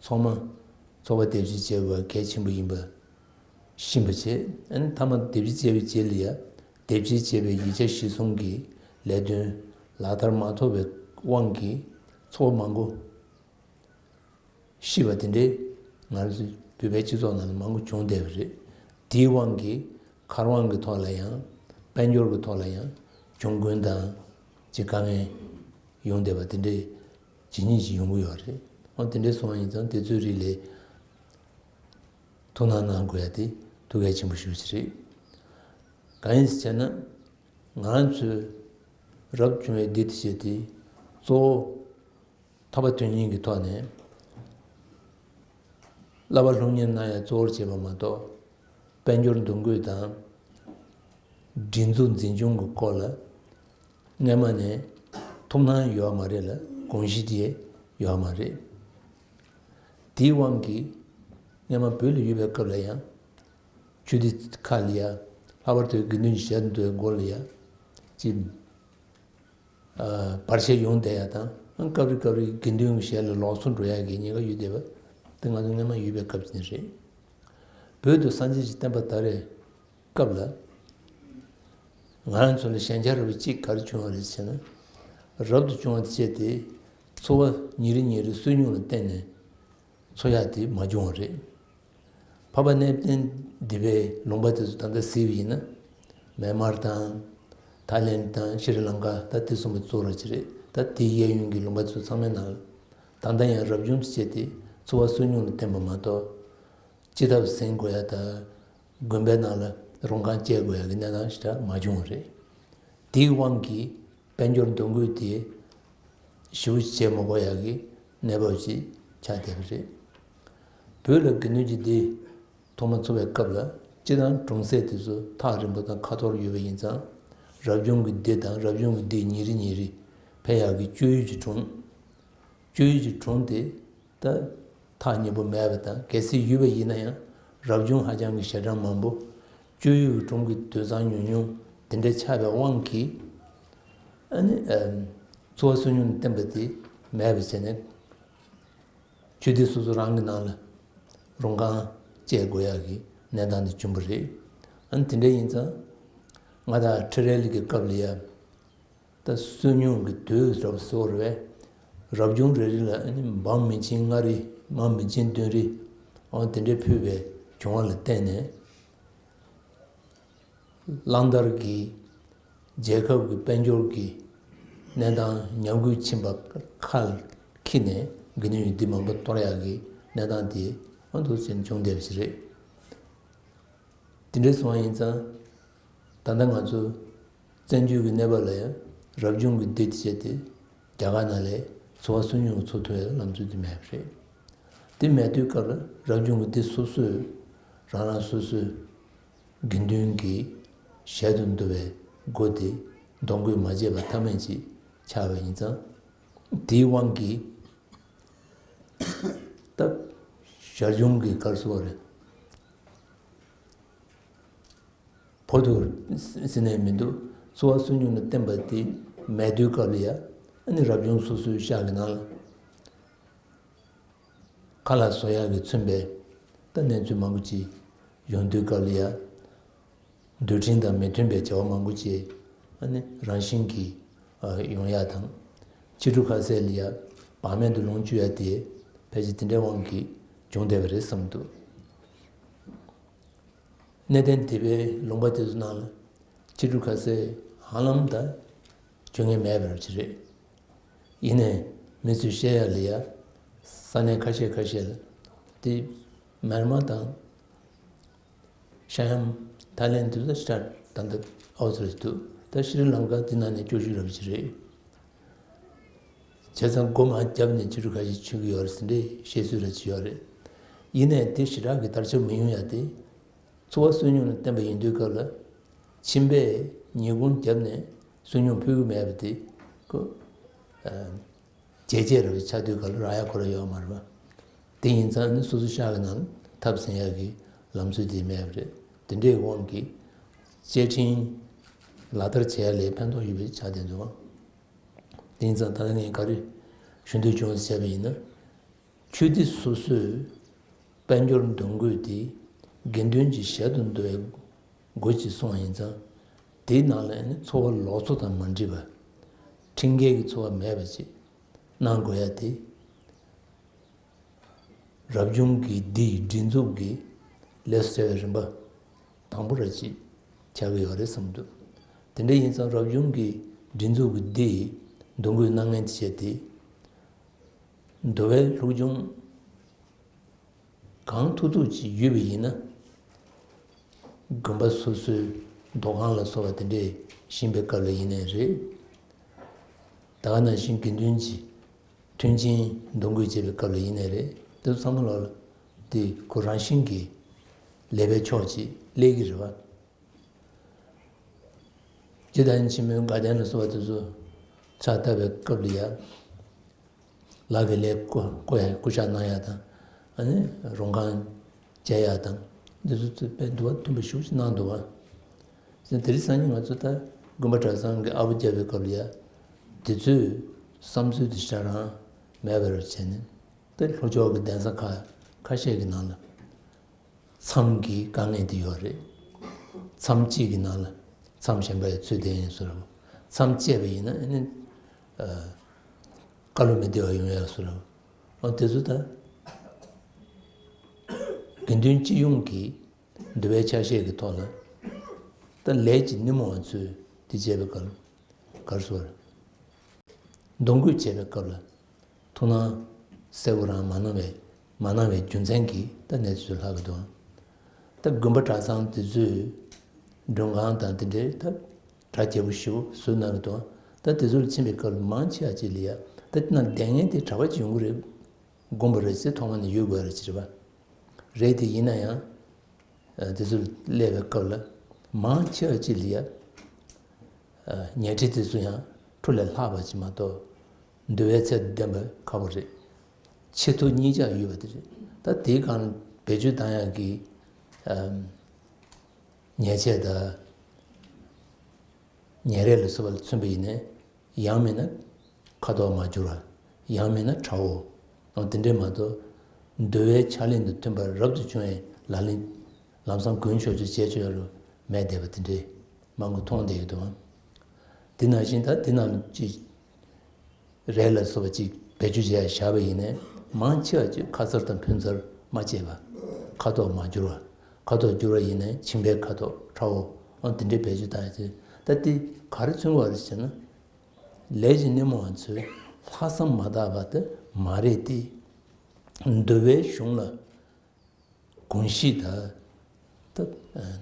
ཚང་མ་ཚོགས་པ་དེབ་སྐྱེལ་བྱེད་དགོས་པ་གལ་ཆེན་པོ་ཡིན་པ་ཤེས་པ་བྱས། ཨ་ནི་མཐའ་མ་དེབ་སྐྱེལ་བྱས་པའི་རྗེས་ལ་ཡ། དེབ་སྐྱེལ་བྱས་པའི་ཡིག་ཆ་གཞིར་བཟུང་གི་ལས་དོན་ལག་བསྟར་མ་ཐུབ་པའི་དབང་གིས་ཚོགས་པ་མང་པོ་ཤི་བ་དེ་འདྲའི་ང་རང་ཚོའི་བོད་པའི་སྤྱི་ཚོགས་ནང་ལ་མང་པོ་བྱུང་བསྡད་པ་རེད། དེའི་དབང་གིས་མཁར་དབང་གི་ཐོག་ལ་ཡང་། དཔལ་འབྱོར་གྱི་ཐོག་ལ་ཡང་གྱོང་གུན་དང་ཅིག་དཀའ་ངལ་ཡོང་བསྡད་པ་དེ་འདྲའི་ཇི་སྙེད་ཅིག་ཡོང་གི་ཡོད་རེད། འོ། དེ་འདྲའི་སོང་བ་ཡིན་ཙང་དེ་ཚོའི་རིགས་ལ་ཐུགས་སྣང་གནང་དགོས་ཡ་དེ་ཐུགས་གལ་ཆེན་པོ་ཞེ་པོ་ཅིག་རེད། གང་ཡིན་ཟེར་ན། ང་རང་ཚོའི་རབ་བྱུང་བའི་སྡེ་དེ་བྱས་ཏེ། གཙོ་བོ་ཐར་པ་དོན་གཉེར་གྱི་ཐོག་ནས་བསླབ་པ་སློབ་གཉེར་གནང་ཡ་གཙོ་བོར་བྱས་པ་མ་གཏོགས། དཔལ་འབྱོར་འདུ་འགོད་དང་སྒྲིག་འཛུགས་འཛིན་སྐྱོང་གི་སྐོར་ལ་སྔོན་མ་ནས་ཐུགས་སྣང་ཡོད་མ་རེད་ལ། དགོངས་གཞི་དེ་ཡོད་མ་རེད། དེའི་དབང་གིས་སྔོན་མ་བོད་ལ་ཡོད་པའི་སྐབས་ལ་ཡང་། ཆོས་སྡེ་ཁག་ལ་ཡ། ལྷག་པར་དུ་དགེ་འདུན་གྱི་ཞལ་དུ་འདོན་སྐོར་ལ་ཡ། ཅིག་ཨ། བར་ཆད་ཡོང་བསྡད་ཡ་དང་། སྐབས་རེ་སྐབས་རེ་དགེ་འདུན་གྱི་ཞལ་ལ་ལོག་སོང་འགྲོ་ཡ་གི་ཉེན་ཁ་ཡོད་བསྡད་པ་དེ་ང་ཚོ་སྔོན་མ་ཡོད་པའི་སྐབས་ཅིག་རེད། བོད་དུ་སངས་རྒྱས་ཀྱི་བསྟན་པ་དར་བའི་སྐབས་ལ། ང་རང་ཚོ་ལ་ཞན་ཆ་ར་བ་གཅིག་ག་རེ་བྱུང་བ་རེད་ཟེར་ན། རབ་ཏུ་བྱུང་བ་དེ་བྱས་ཏེ། འཚོ་བ་ཉིན་རེ་ཉིན་རེ་སུན་སྙུང་ལ་བརྟེན་ནས་འཚོ་ཡག་དེ་མ་བྱུང་བ་རེད། འཕགས་པ་གནས་བརྟན་སྡེ་པའི་ལུང་པ་དེ་ཚོ་ད་ལྟ་གཟིགས་པ་ཡིན་ན། མེན་མར་དང་། ཐའི་ལེན་དང་། ཤྲི་ལང་ཀ། ད་དེ་གསུམ་པོ་གཙོ་བོ་ར་ཅིག་རེད། ད་དེའི་གཡས་གཡོན་གྱི་ལུང་པ་ཚོ་ཚང་མའི་ནང་ལ། ད་ལྟ་ཡང་རབ་བྱུང་དུ་བྱས་ཏེ་འཚོ་བ་སུན་སྙུང་ལ་བརྟེན་པ་མ་གཏོགས། སྤྱི་ཐབ་ཟིན་དགོས་ཡ་དང་། དགོན་པའི་ནང་ལ་རོང་ཁང་བཅས་དགོས་ཡ་གི་གནས་སྟངས་ཞེ་དྲག་མ་བྱུང་བ་རེད། དེའི་དབང་གིས་དཔལ་འབྱོར་འདུ་འགོད་དེ་ཞེ་པོ་བྱེད་མ་དགོས་ཡག་གི་གནས་བབ་ཅིག་ཆགས་བསྡད་པ་རེད། བོད་ལ་དགེ་འདུན་གྱི་སྡེ་ཐོག་མ་ཚུགས་པའི་སྐབས་ལ། སྤྱིར་བཏང་གྲོང་གསེབ་དེ་ཚོ་ཐག་རིང་པོ་དང་ཁ་ཐོར་ཡོད་པ་ཡིན་ཙང་། རབ་བྱུང་གི་སྡེ་དང་རབ་བྱུང་གི་སྡེ་ཉིན་རེ་ཉིན་རེ་ཕེབས་ཡག་གི་སྤྱོད་ཡུལ་གྱི་གྲོང་། སྤྱོད་ཡུལ་གྱི་གྲོང་དེ་ད་ཐག་ཉེ་པོ་མེད་པ་དང་། གལ་སྲིད་ཡོད་པ་ཡིན་ན་ཡང་རབ་བྱུང་ཧ་ཅང་གི་ཞེ་གྲངས་མང་པོ། སྤྱོད་ཡུལ་གྱི་གྲོང་གི་དུད་ཚང་ཉུང་ཉུང་དེ་འདྲ་ཆགས་པའི་དབང་གིས། ཨ་ནི། ཨ། འཚོ་བ་སུན་སྙུང་བསྟེན་པ་དེ་མེད་པ་བྱས་ནས། ཆོས་སྡེ་སོ་སོ་རང་གི་ནང་ལ་རོང་ཁང་བཅས་དགོས་ཡག་གི་གནས་སྟངས་དེ་བྱུང་བ་རེད། ཨ་ནི་དེ་འདྲ་ཡིན་ཙང་། ང་དང་ཁྲི་རལ་གྱི་སྐབས་ལ་ཡ། ད་སུན་སྙུང་གི་དུས་རབས་སུ་བར་བའི་རབ་བྱུང་རེ་རེ་ལ་ཨ་ནི་འབུམ་མི་ཆེན་ལྔ་རེ། འབུམ་མི་ཆེན་བདུན་རེ། འོ། དེ་འདྲའི་ཕུལ་བའི་བྱུང་བ་ལ་བརྟེན་ནས། གླང་དར་གྱིས་རྒྱལ་ཁབ་ཀྱི་དཔལ་འབྱོར་གྱི་གནས་སྟངས་ཉམས་རྒུད་ཕྱིན་པ་ཁ་འཁྱེར་ནས། དགེ་འདུན་གྱི་སྡེ་མང་པོ་གཏོར་ཡག་གི་གནས་སྟངས་དེ་འོ་འདུག་སེ་བྱུང་བསྡད་པ་ཞིག་རེད། དེ་འདྲ་སོང་བ་ཡིན་ཙང་། ད་ལྟ་ང་ཚོ་བཙན་བྱོལ་གྱི་གནས་བབ་ལ་ཡང་རབ་བྱུང་གི་སྡེ་དེ་བྱས་ཏེ། རྒྱ་གར་ནང་ལས་འཚོ་བ་སུན་སྙུང་འཚོ་ཐུབ་ཡག་ལམ་སྲོལ་དེ་མེད་པ་རེད། དེ་མེད་དུས་སྐབས་ལ་རབ་བྱུང་གི་སྡེ་སོ་སོས་རང་རང་སོ་སོའི་དགེ་འདུན་གྱི་ཞལ་དུ་འདུ་བའི་སྒོ་དེ་འདོན་དགོས་མ་བྱས་པ་ཐབས་མེད་ཅིག་ཆགས་པ་ཡིན་ཙང་། དེའི་དབང་གིས་ད་ཞར་བྱུང་གི་སྐབས་སུ་བ་རེད། བོད་དུ་ཟེར་ནས་མི་འདུག་འཚོ་བ་སུན་སྙུང་ལ་བརྟེན་པ་དེ་ མེད་དུས་སྐབས་ལ་ཡ། ཨ་ནི་རབ་བྱུང་སོ་སོའི་ཤག་གི་ནང་ལ་ཁ་ལག་བཟོ་ཡག་གི་མཚོན་པའི་ད་གནས་ཚུལ་མང་པོ་ཅིག་ཡོང་དུས་སྐབས་ལ་ཡ། འདོད་འཕྲིན་དང་མི་མཐུན་པའི་བྱ་བ་མང་པོ་ཅིག་ཨ་ནི་རང་བཞིན་གྱིས་ཨ་ཡོང་ཡག་དང་། ཕྱི་དྲོ་ཁ་ཟས་ལ་ཡ་བག་མེད་དུ་ལོངས་སྤྱོད་ཡག་དེ་ཕལ་ཆེར་དེ་འདྲའི་དབང་གིས་བྱུང་བསྡད་པ་རེད་བསམ་འདུག་གནས་བརྟན་སྡེ་པའི་ལུང་པ་དེ་ཚོ་ནང་ལ་ཕྱི་དྲོ་ཁ་ཟས་ཧ་ལམ་ད་སྤྱོད་ངན་མེད་པ་ཅིག་རེད། ཡིན་ནའི་མི་ཚོས་བཤད་ཡག་ལ་ཡ། ས་གནས་ཁ་ཤས་ཁ་ཤས་ལ་དེ་མེར་མ་དང་ཤ་ཡམ། ཐའི་ལེན་དེ་ཚོ་ཤ་ད་ལྟ་ཨའོ་ཚོ་རེད་འདུག་ད་ཤྲི་ལང་ཀ་དེ་ནང་ནས་སྐྱོ་ཤོས་རབ་ཅིག་རེད། བྱས་ཙང་སྒོ་མང་བརྒྱབ་ནས་ཕྱི་དྲོ་ཁ་ཤས་མཆོད་ཀྱི་ཡོད་རེད་ཟེར་འདྲའི་བཤད་སྲོལ་ར་ཅིག་ཡོད་རེད། ཡིན་ནའི་དེ་ཞེ་དྲག་གི་དར་ཁྱབ་མི་ཡོང་ཡ་དེ། འཚོ་བ་བསོད་སྙོམས་ལ་བརྟེན་པ་ཡིན་དུས་སྐབས་ལ། ཁྱིམ་པས་ཉིན་གུང་བརྒྱབ་ནས་བསོད་སྙོམས་ཕུལ་གྱི་མེད་པ་དེ། ཁོ། ཨ། བྱས་རྗེས་ར་ཆགས་དུས་སྐབས་ལ་རག་ཡ་ཁོ་ར་ཡོད་མ་རེད་པ། དེ་ཡིན་ཙང་ནི་སོ་སོ་ཤག་གི་ནང་ཐབས་ཟིན་ཡག་གི་ལམ་སྲོལ་དེ་མེད་པ་རེད། དེ་འདྲའི་དབང་གིས་བཅའ་ཁྲིམས་ལག་བསྟར་བྱས་ལས་ཕན་ཐོགས་ཡོད་པའི་ཆ་དེ་འདུག་དེ་ཡིན་ཙང་ད་ལྟ་ངས་ག་རེ་ཞུ་འདོད་བྱུང་ཟེར་བ་ཡིན་ན། ཆོས་སྡེ་སོ་སོའི་དཔལ་འབྱོར་འདུ་འགོད་དེ་དགེ་འདུན་གྱི་ཞལ་དུ་འདུ་བའི་སྒོ་ཅིག་སོང་བ་ཡིན་ཙང་། དེའི་ནང་ལ་ནི་འཚོ་བ་ལོག་འཚོ་དང་མ་འདྲེས་པ། ཁྲིམས་འགལ་གྱི་འཚོ་བ་མེད་པ་ཅིག་གནང་དགོས་ཡ་དེ། རབ་བྱུང་གི་སྡེ་ཡི་སྒྲིག་འཛུགས་ཀྱི་ལས་སུ་བྱ་བའི་རིམ་པ་དང་པོ་ར་ཅིག་ཆགས་ཀྱི་ཡོད་རེད་བསམ་འདུག་དེ་འདྲ་ཡིན་ཙང་རབ་བྱུང་གི་སྒྲིག་འཛུགས་ཀྱི་སྡེ་ཡི་འདུ་འགོད་གནང་མཁན་དེ་བྱས་ཏེ། འདུལ་བའི་ལྷུག་སྦྱོང་གང་ཐུབ་ཐུབ་ཅིག་ཡོད་པ་ཡིན་ན། དགོན་པ་སོ་སོའི་མདོ་ཁང་ལ་སོགས་པ་དེ་འདྲས་བཞེངས་པའི་སྐབས་ལ་ཡིན་ནའི་རེད། ད་ག་ནང་བཞིན་དགེ་འདུན་གྱི་མཐུན་རྐྱེན་འདུ་འགོད་བྱེད་པའི་སྐབས་ལ་ཡིན་ནའི་རེད། དེ་ཚོ་ཚང་མ་ལོག་ལ་དེ་ཁོ་རང་བཞིན་གྱིས་ལེགས་པའི་ཕྱོགས་ཅིག་སླེབས་ཀྱི་རེད་བ། སྤྱིར་བཏང་ཆེན་མོའི་དགའ་ལྡན་ལ་སོགས་པ་དེ་ཚོ་ཕྱག་བཏབ་པའི་སྐབས་ལ་ཡ། ལག་གི་ལས་བསྐོ་བསྐོ་ཡ་སྐུ་ཕྱག་གནང་ཡ་དང་། ཨ་ནི་རོང་ཁང་མཇལ་ཡ་དང་། འདི་ཚོ་ཚོས་དཔེ་འདུལ་བ་མཐུན་པ་ཞེ་པོ་ཅིག་གནང་འདུག་བ། དེ་རིང་སང་ཉིན་ང་ཚོ་ད་དགོན་པ་གྲྭ་ཚང་གི་ཨ་བོ་རྒྱབ་པའི་སྐབས་ལ་ཡ། དེ་ཚོའི་བསམ་ཚུལ་དེ་ཞེ་དྲག་རང་མེད་པ་རེད་བྱས་ནས། དེ་ལྷོ་ཕྱོགས་ཀྱི་གདན་ས་ཁག་ཁ་ཤས་ཀྱི་ནང་ལ། མཚམས་ཀྱི་དཀའ་ངལ་དེ་ཡོད་རེད། མཚམས་གཅིག་གི་ནང་ལ་མཚམས་གཞན་པ་ཡང་ཚུད་བསྡད་ཡིན་བཟོ་འདྲ། མཚམས་བཅད་པ་ཡིན་ན་ཨ་ནི། ཨ། བཀའ་བློ་མི་བདེ་བ་ཡོང་ཡ་བཟོ་འདྲ། འོ་དེ་ཚོ་ད་དགེ་འདུན་སྤྱི་ཡོངས་ཀྱི་འདུལ་བའི་ཆ་ཤས་ཀྱི་ཐོག་ལ་ད་ལས་ཀྱི་སྣེ་མོ་བ་ཚོས་དེ་བྱས་པའི་སྐབས་ག་རེ་ཟེར། འདུ་འགོད་བྱེད་པའི་སྐབས་ལ་ཐུགས་སྣང་གསལ་པོ་རང་མ་གནང་བའི་མ་གནང་བའི་རྒྱུ་མཚན་གྱིས་ད་གནས་ཚུལ་ལྷག་གི་འདུག་ད་དགོན་པ་གྲྭ་ཚང་དེ་ཚོས་མགྲོན་ཁང་དང་དེ་འདྲའི་ད་གྲ་རྒྱས་པོ་ཞེ་པོ་བཟོས་གནང་གི་འདུག་ད་དེ་ཚོ་ལ་ཕྱིན་པའི་སྐབས་ལ་མང་ཆེ་བ་ཅིག་ལ་ཡ་ད་དེ་ན་བསྡད་མཁན་དེ་གྲྭ་པ་ཅིག་ཡོང་གི་རེད། དགོངས་པ་རེད་ཟེར་ཐོག་མ་ནས་ཡོད་དགོས་རེད་ཅེས་པ་རེད། དེ་ཡིན་ན་ཡང་། དེ་ཚོར་སླེབས་པའི་སྐབས་ལ་མང་ཆེ་བ་ཅིག་ལ་ཡ། ཉལ་ཁྲི་དེ་ཚོ་ཡང་ཁྲོ་ལས་ལྷག་པ་ཅིག་མ་གཏོགས་འདུལ་བའི་ཚད་ལྡན་པ་ཁག་པོ་རེད། ཆེ་མཐོ་གཉིས་ཆ་ཡོད་པ་དེ་རེད། ད་དེའི་སྒང་བེད་སྤྱོད་བཏང་ཡག་གི་ཉལ་ཆས་དང་ཉལ་རས་ལ་སོགས་པ་ལ་མཚོན་པ་ཡིན་ནའི། ཡང་མིན་ན་ཁ་དོག་མ་འགྱུར་བ། ཡང་མིན་ན་ཁྲ་བོ། འོ་དེ་འདྲས་མ་གཏོགས། འདུལ་བའི་ཕྱག་ལེན་དང་མཐུན་པར་རབ་ཏུ་བྱུང་བའི་ལག་ལེན་ལམ་སང་གོན་ཆོག་ཆོག་བྱས་ཆོག་རུ་མེད་བསྡད་པ་དེ་འདྲས་མང་པོ་མཐོང་བསྡད་ཀྱི་འདུག་དེ་ནང་བཞིན་ད་དེ་ནང་ཅིག་རས་ལ་སོགས་པ་ཅིག་བེད་སྤྱོད་བྱས་བཞག་པ་ཡིན་ནའི་མང་ཆེ་བ་ཅིག་ཁ་ཚར་དང་ཕོན་ཚར་མ་བྱས་པ། ཁ་དོག་མ་འགྱུར་བ། ཁ་དོག་འགྱུར་བ་ཡིན་ནའི་མཆིན་པའི་ཁ་དོག་ཁྲ་བོ། འོ་དེ་འདྲས་བེད་སྤྱོད་བཏང་ཡ་དེ། ད་དེ་ག་རེ་མཚོན་གྱི་ཡོད་རེད་ཟེར་ན། ལས་ཀྱི་སྣེ་མོ་བ་ཚོས་ལྷག་བསམ་མ་དག་པ་དེ་མ་རེད་དེ། འདུལ་བའི་གཞུང་ལ་དགོངས་གཞི་དང་། ད་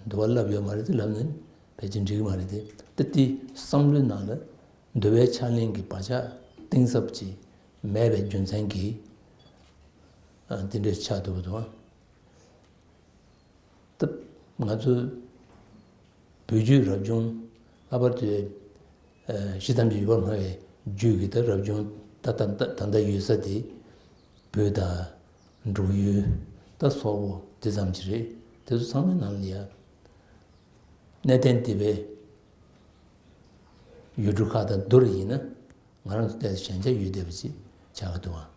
འདུལ་བ་བསླབ་ཡོད་མ་རེད་དེ་ལབ་ནས་ཕལ་ཆེར་འགྲིག་གི་མ་རེད་དེ། ད་དེ་བསམ་བློའི་ནང་ལ་འདུལ་བའི་ཕྱག་ལེན་གྱི་བག་ཆགས་གཏིང་ཟབ་ཅིག་མེད་པའི་རྒྱུ་མཚན་གྱིས། དེ་འདྲ་ཆགས་འདུག་གི་འདུག་ད་ང་ཚོ་བོད་བརྒྱུད་རབ་བྱུང་། ལྷག་པར་དུ་ཨ་ཤེས་ཙམ་གྱི་ཡུལ་པར་སྨྲ་བའི་རྒྱུད་ཀྱི་ད་རབ་བྱུང་ད་ད་ད་ད་ལྟ་ཡོད་ས་དེ་བོད་དང་འབྲུག་ཡུལ་ད་སོག་པོ་དེ་ཙམ་གྱི་རེད། དེ་ཚོ་ཚང་མའི་ནང་ལ་ཡ་གནས་བརྟན་སྡེ་པའི་ ཡུལ་གྲུ་ཁག་དང་བསྡུར་ཡིན་ན། ང་རང་ཚོ་ཏོག་ཙམ་ཞན་ཆ་ཡོད་བསྡད་པ་ཅིག་ཆགས་ཀྱི་འདུག་ཨང་།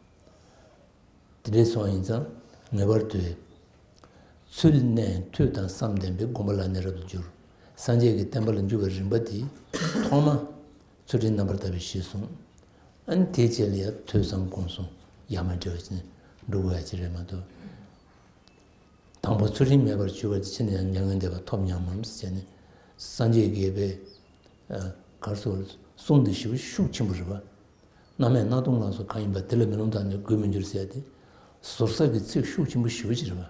དེ་འདྲའི་སོང་ཡིན་ཙང་ངེས་པར་དུ། ཚུལ་གནས་ཐོས་དང་བསམ་ལྡན་པས། སྒོམ་པ་ལ་ནི་རབ་ཏུ་འགྱུར། སངས་རྒྱས་ཀྱི་བསྟན་པ་ལ་འཇུག་པའི་རིམ་པ་དེ། ཐོག་མ་ཚུལ་ཁྲིམས་རྣམ་པར་དག་པའི་གཞི་བཟུང་། ཨ་ནི་དེའི་རྗེས་ལ་ཡང་ཐོས་བསམ་སྒོམ་གསུམ་ཡ་མ་བྲལ་བ་ཞིག་འགྲོ་དགོས་ཡ་ཅིག་རེད་མ་གཏོགས། དང་པོ་ཚུལ་ཁྲིམས་མེད་པར་གྱུར་པ་དེ་ཕྱིར་ན་ཡང་མྱ་ངན་འདས་པ་ཐོབ་སྙམ་མམ་ཟེར་ནས། སངས་རྒྱས་ཀྱིས་པའི་གར་སོགས་གསུང་དེ་ཞེ་པོ་ཤུགས་ཆེན་པོ་རེད་པ། རྣམ་སྨིན་སྣང་སྟོང་ལ་སོགས་གང་ཡིན་པ། དེ་ལ་མི་རློམ་དང་ནི་གུས་མི་འགྱུར་ཟེར་ཏེ། ཟུར་ཟ་གི་ཚིག་ཤུགས་ཆེན་པོ་ཞེ་པོ་ཅིག་རེད་པ།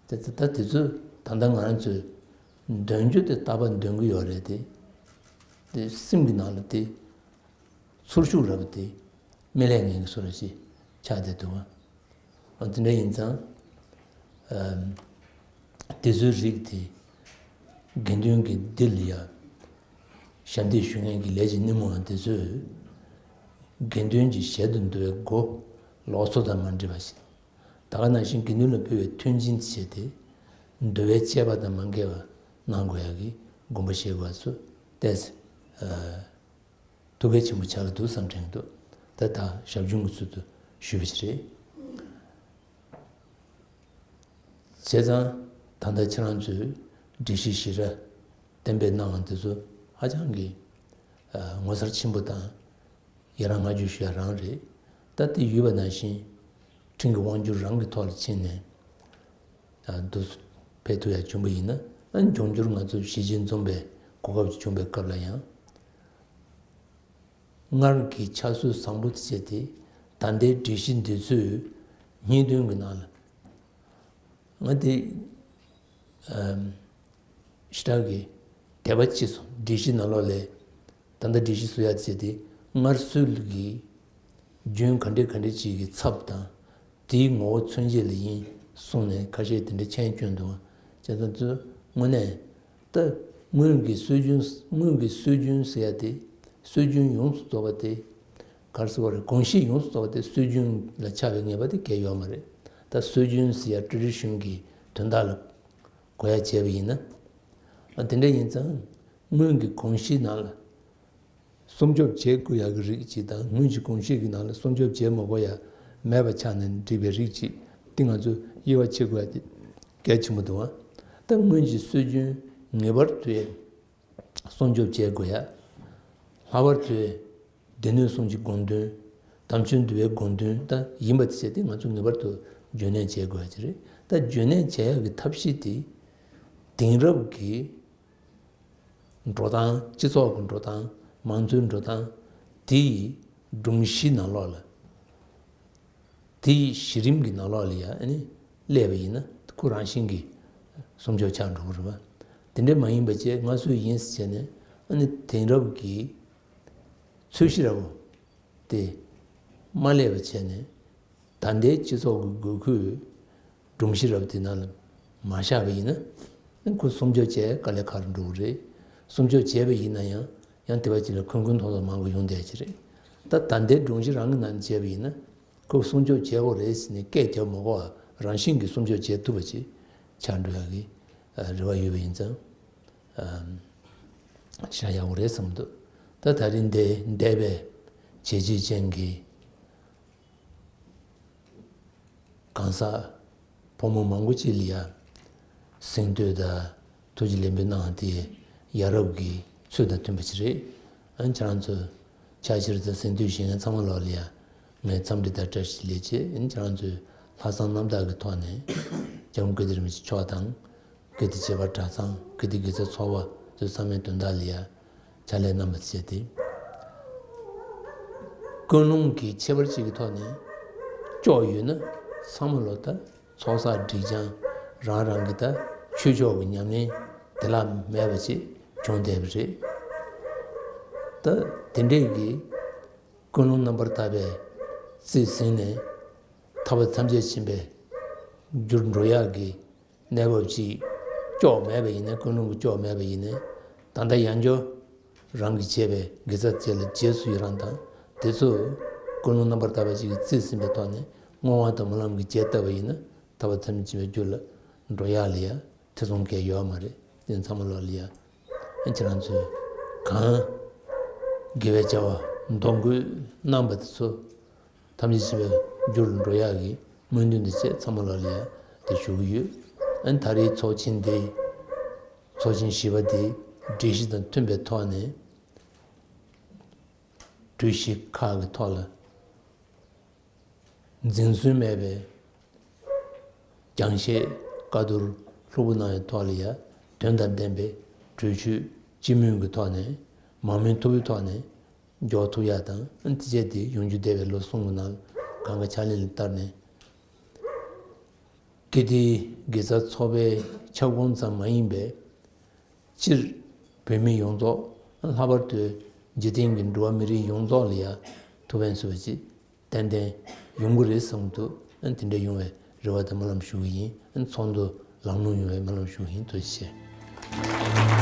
དེ་ད་དེ་ཚོ་ད་ལྟ་ང་རང་ཚོས་འདོན་རྒྱུ་དེ་རྟག་པར་འདོན་གི་ཡོད་རེད་དེ། དེ་སེམས་ཀྱི་ནང་ལ་དེ་ཚོར་ཤུགས་ར་བ་དེ་མི་ལས་ངན་གྱི་བཟོ་འདྲ་ཞིག་ཆགས་བསྡད་འདུག་བ། འོ་དེ་འདྲ་ཡིན་ཙང་། ཨམ། དེ་ཚོའི་རིགས་དེ་དགེ་འདུན་གྱི་སྡེ་ལ་ཡ་ཞབས་འདེགས་ཞུ་མཁན་གྱི་ལས་ཀྱི་སྣེ་མོའང་དེ་ཚོས་དགེ་འདུན་གྱི་ཞལ་དུ་འདུ་བའི་སྒོ་ལོགས་ཚོ་དང་མ་འདྲེས་པ་ཞིག་ད་ག་ནང་བཞིན་དགེ་འདུན་ལ་ཕུལ་བའི་མཐུན་རྐྱེན་བྱས་ཏེ། འདུལ་བའི་བཅས་པ་དང་མ་འགལ་བ་གནང་དགོས་ཡག་གི་དགོངས་པ་བཞེས་དགོས་པ་ཚོ་ཏོག་ཙམ་ཐུགས་གལ་ཆེན་པོ་ཆགས་ཀྱི་འདུག་བསམ་དྲན་གྱི་འདུག་ད་ད་ཞབས་ཞུ་གི་ཚུལ་དུ་ཞུས་པ་ཞིག་རེད། བྱས་ཙང་ད་ལྟ་ཁྱེད་རང་ཚོས་སྒྲིག་གཞི་ཞེ་དྲག་གཏན་འབེབས་གནང་བ་དེ་ཚོ་ཧ་ཅང་གི་ངོ་མཚར་ཆེན་པོ་དང་། ཡི་རང་བསྔགས་བརྗོད་ཞུ་ཡ་རང་རེད། ད་དེ་ཡོད་པ་ནང་བཞིན་ཁྲིམས་ཀྱི་དབང་སྒྱུར་རང་གི་ཐོག་ལ་ཕྱིན་ནས་འདུག་ཕེབས་ཐུབ་ཡ་བྱུང་པ་ཡིན་ན། ཨ་ནི་འབྱུང་འགྱུར་ང་ཚོ་གཞིས་བྱེས་འཛོམས་པའི་གོ་སྐབས་ཅིག་བྱུང་པའི་སྐབས་ལ་ཡང་། སྔར་གྱི་ཕྱག་སྲོལ་བཟང་པོ་དེ་བྱས་ཏེ། ད་ལྟའི་སྒྲིག་གཞི་འདི་ཚོའི་སྙིང་དོན་གྱི་ནང་ལ། ང་དེ་ཨམ། ཞེ་དྲག་གི་དད་པ་སྐྱེས་སོང་། སྒྲིག་གཞི་ནང་ལོགས་ལ་ད་ལྟ་སྒྲིག་གཞི་བཟོ་ཡག་བྱས་ཏེ། སྔར་སྲོལ་གྱི་རྒྱུན་ག་འདྲ་ག་འདྲ་ཅིག་གི་ཚབ་དང་། དེའི་ངོ་བོ་མཚོན་བྱེད་ལ་ཡིན་གསུངས་ནས་ཁ་ཤས་དེ་འདྲ་མཆན་བསྐྱོན་འདུག་བྱས་ཙང་དེ་དངོས་གནས། ད་སྔོན་གྱི་སྲོལ་རྒྱུན། སྔོན་གྱི་སྲོལ་རྒྱུན་ཟེར་ཡ་དེ། སྲོལ་རྒྱུན་ཡོངས་སུ་རྫོགས་པ་དེ། ག་རེ་ཟེར་བ་རེད། གོམས་གཤིས་ཡོངས་སུ་རྫོགས་པ་དེ་སྲོལ་རྒྱུན་ལ་ཆགས་པའི་ངེས་པ་དེ་གལ་ཡོད་མ་རེད། ད་སྲོལ་རྒྱུན་ཟེར་ཡ་ཊེ་ཌི་ཤན་གྱི་དོན་དག་ལ་གོ་ཡ་བྱས་པ་ཡིན་ན། ཨ། དེ་འདྲ་ཡིན་ཙང་སྔོན་གྱི་གོམས་གཤིས་ནང་ལ། སྲུང་སྐྱོབ་བྱེད་དགོས་ཡག་གི་རིགས་གཅིག་དང་། སྔོན་གྱི་གོམས་གཤིས་ཀྱི་ནང་ལ་སྲུང་སྐྱོབ་བྱེད་མ་དགོས་ཡ་མེད་པ་ཆགས་ནས་འགྲིག་པའི་རིགས་གཅིག་དེ་ང་ཚོས་དབྱེ་བ་ཕྱེ་དགོས་ཡ་དེ་གལ་ཆེན་པོ་འདུག་ཨ། ད་སྔོན་གྱི་སྲོལ་རྒྱུན་ངེས་པར་དུ་སྲུང་སྐྱོབ་བྱེད་དགོས་ཡ། ལྷག་པར་དུ་སྡེ་སྣོད་གསུམ་གྱི་དགོངས་དོན། དམ་ཆོས་འདུལ་བའི་དགོངས་དོན་ད་ཡིན་པ་དེ་བྱས་ཏེ་ང་ཚོ་ངེས་པར་དུ་རྒྱུན་གནས་བྱེད་དགོས་ཡ་ཅིག་རེད། ད་རྒྱུན་གནས་བྱེད་ཡ་གི་ཐབས་ཤེས་དེ་དེང་རབས་ཀྱི་འགྲོ་སྟངས། སྤྱི་ཚོགས་ཀྱི་འགྲོ་སྟངས། མང་གཙོའི་འགྲོ་སྟངས། དེ་ཡི་སྒྲོམ་གཞི་ནང་ལོགས་ལ། དེ་ཡི་གཞི་རིམ་གྱི་ནང་ལོགས་ལ་ཡ་ཨ་ནི་སླེབས་པ་ཡིན་ན། ཁོ་རང་བཞིན་གྱིས་སྲུང་སྐྱོབ་ཆགས་འགྲོ་གི་རེད་པ། དེ་འདྲ་མ་ཡིན་པ་བྱས། སྔར་སྲོལ་ཡིན་ཟེར་བྱས་ནས་ཨ་ནི་དེང་རབས་ཀྱི་ཚོས་གཞི་ར་བོ་དེ་མ་སླེབས་པ་བྱས་ནས། ད་ལྟའི་སྤྱི་ཚོགས་ཀྱི་དགོས་མཁོའི་སྒྲོམ་གཞི་རབ་དེ་ནང་ལ་མ་བཞག་པ་ཡིན་ན། ཁོ་སྲུང་སྐྱོབ་བྱེད་དཀའ་ལས་ཁག་རུ་འགྲོ་གི་རེད། སྲུང་སྐྱོབ་བྱས་པ་ཡིན་ན་ཡང་ཡང་དེ་བ་ཅིག་ལ་འཁོན་འཁོན་ཐོག་ཐོག་མང་པོ་ཡོང་བསྡད་ཀྱི་རེད། ད་ད་ལྟའི་སྒྲོམ་གཞི་རང་གི་ནང་ནས་བྱས་པ་ཡིན་ན། ཁོ་སྲུང་སྐྱོབ་བྱེད་དགོས་རེད་ཟེར་ནས་སྐད་རྒྱབ་མ་དགོས་པ། རང་བཞིན་གྱིས་སྲུང་སྐྱོབ་བྱེད་ཐུབ་པ་ཅིག་ཆགས་འགྲོ་ཡག་གི་རེ་བ་ཡོད་པ་ཡིན་ཙང་། ཨམ། བྱ་ཡག་པོ་རེད་བསམ་འདུག་ད་ད་རིང་འདི་འདས་པའི་བྱས་རྗེས་ཅན་གྱི་གང་ཟག་ཕོ་མོ་མང་པོ་ཅིག་ལ་ཡ་གཟེངས་བསྟོད་དང་ཐུགས་རྗེ་ལེགས་འབུལ་གནང་དེ་ཡ་རབས་ཀྱི་ཚུལ་དང་མཐུན་པ་ཞིག་རེད། ཨ་ནི་ཁྱེད་རང་ཚོ་ཕྱག་ཕྱིར་དང་གཟེངས་བསྟོད་ཞུ་མཁན་ཚང་མ་ལོག་ལ་ཡ་ངས་འཚམས་འདྲི་དང་བཀྲ་ཤིས་བདེ་ལེགས་བྱེད། ཨ་ནི་ཁྱེད་རང་ཚོས་ལྷག་བསམ་རྣམ་དག་གི་ཐོག་ནས་སྐྱབས་མགོན་ཀིརྟི་རིན་པོ་ཆེ་མཆོག་དང་། ཀིརྟི་བྱེས་པ་གྲྭ་ཚང་། ཀིརྟི་དགེ་རྩ་ཚོགས་པ་ཚོ་ཚང་མའི་དོན་དག་ལ་ཡ་ཕྱག་ལས་གནང་བ་བྱས་ཏེ། ཀུན་སློང་གི་ཁྱད་པར་ཅིག་གི་ཐོག་ནས་ཅོག་ཡོད་ན། ཚང་མ་ལོ་ད་ཚོགས་བསགས་སྒྲིབ་སྦྱང་རང་རང་གི་ད་ཆོས་ཕྱོགས་ཀྱི་ཉམས་ལེན་དེ་ལ་མེད་པ་ཅིག་བྱུང་བསྡད་པ་རེད། ད་དེ་འདྲས་ཀྱི་ཀུན་སློང་རྣམ་པར་དག་པའི་རྩིས་ཟིན་ནས་ཐར་པ་ཐམས་ཅད་མཁྱེན་པའི་རྒྱུར་འགྲོ་ཡག་གི་གནས་བབ་ཅིག་ཅོག་མེད་པ་ཡིན་ན། ཀུན་སློང་གི་ཅོག་མེད་པ་ཡིན་ན། ད་ལྟ་ཡང་བསྐྱར་རང་གིས་བྱས་པའི་དགེ་རྩ་བཅས་ལ་རྗེས་སུ་ཡི་རང་དང་། དེ་ཚོ་ཀུན་སློང་རྣམ་པར་དག་པ་ཅིག་གིས་རྩིས་ཟིན་པའི་ཐོག་ནས་བསྔོ་བ་དང་སྨོན་ལམ་གྱིས་རྒྱས་བཏབ་པ་ཡིན་ན། ཐར་པ་ཐམས་ཅད་མཁྱེན་པའི་རྒྱུ་ལ་འགྲོ་ཡག་ལ་ཡ་ཐེ་ཚོམ་གང་ཡང་ཡོད་མ་རེད། དེ་ཚང་མ་ལོག་ལ་ཡ། ཨ་ཁྱེད་རང་ཚོས་གང་ དགེ་བའི་བྱ་བ་འདོམས་བསྐོ་གནང་བ་དེ་ཚོ་ཐམས་ཅད་ཞི་བའི་རྒྱུར་འགྲོ་ཡག་གི་སྨོན་འདུན་དང་བཅས་ཚང་མ་ལ་ལ་ཡ་དེ་ཞུ་གི་ཡོད། ཨ་ནི་ད་རེས་ཚོགས་ཆེན་འདི་ཚོགས་ཆེན་བཞི་པ་འདི་སྒྲིག་གཞི་དང་མཐུན་པའི་ཐོག་ནས་གྲོས་གཞི་ཁག་གི་ཐོག་ལ་འཛིན་ཟོན་མེད་པའི་རྒྱང་བཤད་བཀའ་བསྡུར་ལྷུག་པོ་གནང་བའི་ཐོག་ལ་ཡ་དོན་དང་ལྡན་པའི་གྲོས་ཆོད་སྤྱི་མོས་ཀྱི་ཐོག་ནས་མང་མོས་ཐུབ་པའི་ཐོག་ནས་མགྱོགས་ཐུབ་ཡག་དང་། དེ་བྱས་ཏེ་ཡོང་རྒྱུ་བསྡད་པའི་ལོ་གསུམ་གྱི་ནང་གང་ག་ཕྱག་ལེན་ལ་བསྟར་ནས། དགེ་སྡིག་དགེ་རྩ་ཚོགས་པའི་ཁྱབ་ཁོངས་ཙམ་མ་ཡིན་པའི་སྤྱིར་བོད་མི་ཡོངས་རྫོགས། ལྷག་པར་དུ་འཇིག་རྟེན་གྱི་འགྲོ་བ་མི་རིགས་ཡོངས་རྫོགས་ལ་ཡ་ཐུགས་ཕན་གསོས་པ་ཅིག་ཏན་ཏན་ཡོང་གི་རེད་བསམ་འདུག་དེ་འདྲ་ཡོང་བའི་རེ་བ་དང་སྨོན་ལམ་ཞུ་གི་ཡིན། ཚོགས་འདུ་ལམ་ལྷོང་ཡོང་བའི་སྨོན་ལམ་ཞུ་གི་ཡིན། ཐུགས་རྗེ་ཆེ།